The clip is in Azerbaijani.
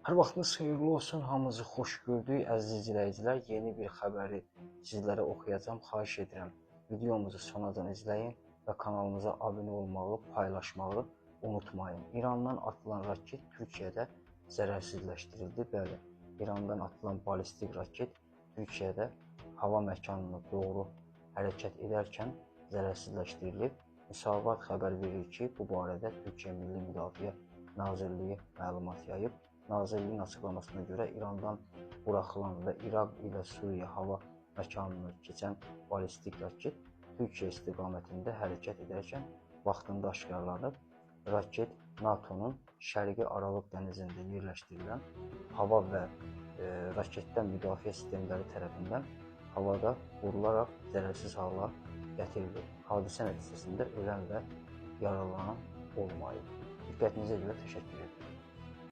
Hər vaxtınız xeyirli olsun, hamınızı xoş gördük əziz izləyicilər. Yeni bir xəbəri sizlərə oxuyacağam. Xahiş edirəm, videomuzu sonacan izləyin və kanalımıza abunə olmağı, paylaşmağı unutmayın. İrandan atılan raket Türkiyədə zərərsizləşdirildi. Bəli, İrandan atılan ballistik raket Türkiyədə hava məkanına doğru hərəkət edərkən zərərsizləşdirilib. Müsavat xəbər verir ki, bu barədə Türkiyə Milli Müdafiə Nazirliyi məlumat yayıb. Nazirliyin açıqlamasına görə İrandan buraxılan və İraq ilə Suriya hava məkanını keçən ballistik raket Türkiyə istiqamətində hərəkət edərkən vaxtında aşkarlanıb. Raket NATO-nun Şərqi Aralıq dənizində yerləşdirilən hava və raketdən müdafiə sistemləri tərəfindən havada vurularaq zərərsiz hala gətirilib. Hadisə nəticəsində ölən və yaralanan olmayıb. Diqqətinizə görə təşəkkür edirəm.